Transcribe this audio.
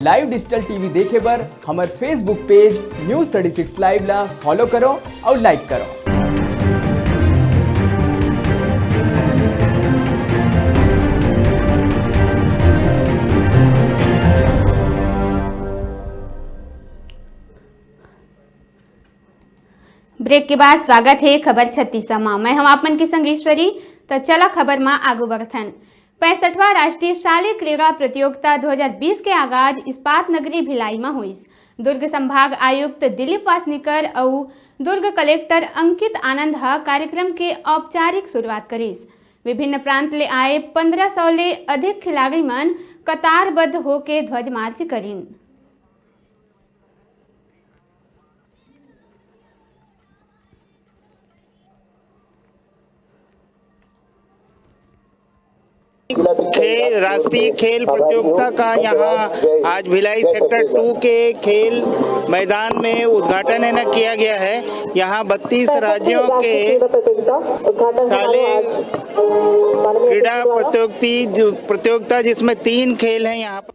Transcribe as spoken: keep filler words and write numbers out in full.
Live digital T V देखे बर हमर Facebook page News thirty six Live ला follow करो और like करो। Break के बाद स्वागत हे खबर छत्तीसा मा। मैं हूं आप मन के संगेश्वरी। त चला खबर मा आगू बढ़थन। पैंसठवां राष्ट्रीय शालेय क्रीड़ा प्रतियोगिता दो हज़ार बीस के आगाज इस्पात नगरी भिलाई मा होइस। दुर्ग संभाग आयुक्त दिलीप वासनीकर अउ दुर्ग कलेक्टर अंकित आनंद ह कार्यक्रम के औपचारिक शुरुआत करिस। विभिन्न प्रांत ले आए पन्द्रह सौ ले अधिक खिलाड़ी मन कतारबद्ध होके ध्वज मार्च करिन। खेल, राष्ट्रीय खेल प्रतियोगिता का यहाँ आज भिलाई सेक्टर टू के खेल मैदान में उद्घाटन है ना किया गया है। यहाँ बत्तीस राज्यों के शालेय क्रीड़ा प्रतियोगिता, जो प्रतियोगिता जिसमें तीन खेल हैं यहाँ पर।